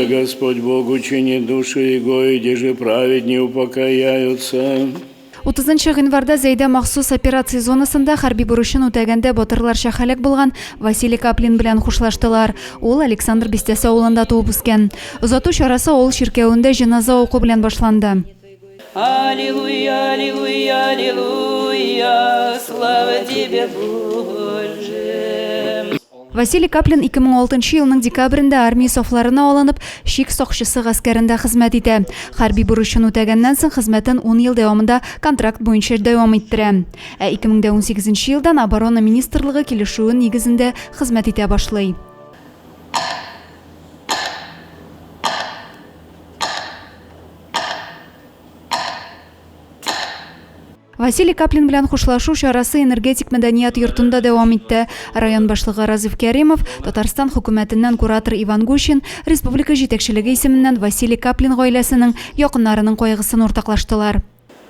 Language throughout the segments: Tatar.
Еже Господь Бог учинит душу его, идеже праведни упокояются. 30 гыйнварда Зәйдә махсус операция зонасында хәрби бурычын үтәгәндә батырларча һәлак булган Василий Каплин белән хушлаштылар. Ул Александр бистәсе авылында туып үскән. Озату чарасы авыл чиркәвендә җеназа уку белән башланды. Аллилуйя, аллилуйя, аллилуйя, слава тебе, Боже. Василий Каплин 2006 елның декабрендә армия сафларына алынып, чик сакчысы гаскәрендә хезмәт итә. Хәрби бурычын үтәгәннән соң хезмәтен ун ел дәвамында контракт буенча дәвам иттерә. Ә 2018 елдан Оборона министрлыгы килешүе нигезендә хезмәт итә башлый. Василий Каплин белән хушлашу чарасы Энергетик мәдәният йортында дәвам итте. Район башлыгы Разиф Кәримов, Татарстан хөкүмәтеннән куратор Иван Гущин, республика җитәкчелеге исеменнән Василий Каплин гаиләсенең, якыннарының кайгысын уртаклаштылар.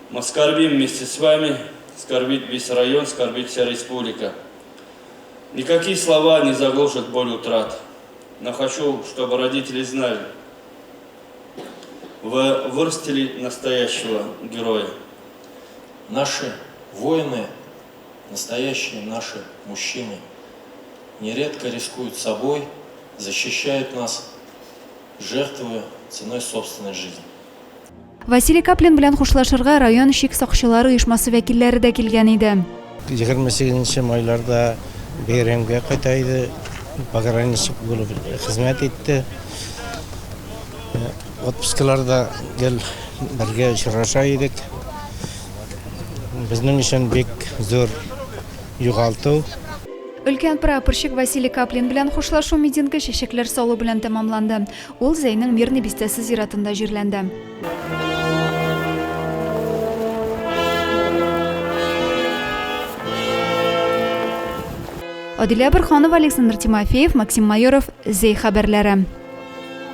Мы скорбим вместе с вами, скорбит весь район, скорбит вся республика. Никакие слова не заглушат боль утрат. Но хочу, чтобы родители знали, вы вырастили настоящего героя. Наши воины, настоящие наши мужчины, нередко рискуют собой, защищают нас, жертвуя ценой собственной жизни. Василий Каплин белән хушлашырга район чик сакчылары оешмасы вәкилләре дә килгән иде. 28 нче майларда бәйрәмгә кайта иде, пограничник булып хезмәт итте. Отпускаларда гел бергә очраша идек. Безнең өчен бик зур югалту. Өлкән прапорщик Василий Каплин белән хушлашу митингы чәчәкләр салу белән тәмамланды. Ул Зәйнең Мирный бистәсе зиратында җирләнде. Адилә Борһанова, Александр Тимофеев, Максим Майоров, Зәй хәбәрләре.